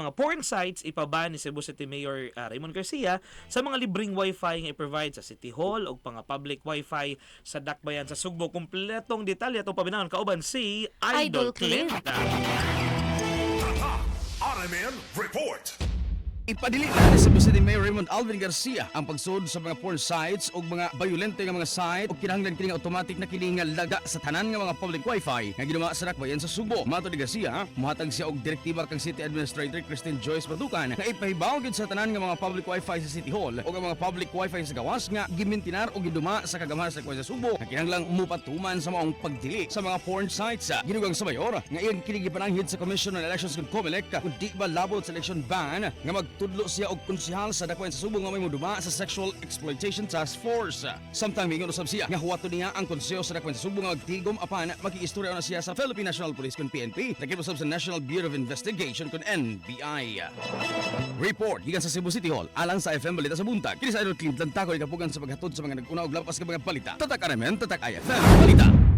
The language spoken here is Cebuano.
Mga porn sites ipaban ni Cebu City Mayor Raymond Garcia sa mga libreng wifi nga i-provide sa City Hall o mga public wifi sa Dakbayan sa Sugbo. Kumpletong detalye atong paminawon kauban si Idol Idol Clint. Clint. RMN Report. Ipadili na ni Cebu City Mayor Raymond Alvin Garcia ang pagsud sa mga porn sites o mga violente nga mga site, ug kinahanglan kini nga automatic na kini nga laga sa tanan nga mga public wifi nga ginawa sa Dakbayan sa Sugbo. Matod ni Garcia, mohatag siya og direktiba kang City Administrator Christine Joyce Batucan nga ipahibaw gyud sa tanan nga mga public wifi sa City Hall o ang mga public wifi sa gawas nga gimintinar o giduma sa kagamhanan sa Dakbayan sa Sugbo nga kinahanglang mupatuman sa maong pagdili sa mga porn sites. Gidugang sa mayor nga iyang kini gipananghid sa Commission on Elections kun COMELEC kung di ba labot sa election ban nga magtudlo siya og konsehal sa Dakbayan sa Subo nga may moduma sa Sexual Exploitation Task Force. Samtang mingon usab siya nga huwato niya ang konseho sa Dakbayan sa Subo nga magtigom, apan makiistorya na siya sa Philippine National Police kun PNP, lakip usab sa National Bureau of Investigation kun NBI. Report gikan sa Cebu City Hall alang sa IFM Balita sa Buntag. Kini sa Idol Clint Lantako, ikapugan sa paghatod sa mga nag-una og lapas ka mga balita. Tatak RMN, Tatak IFM Balita.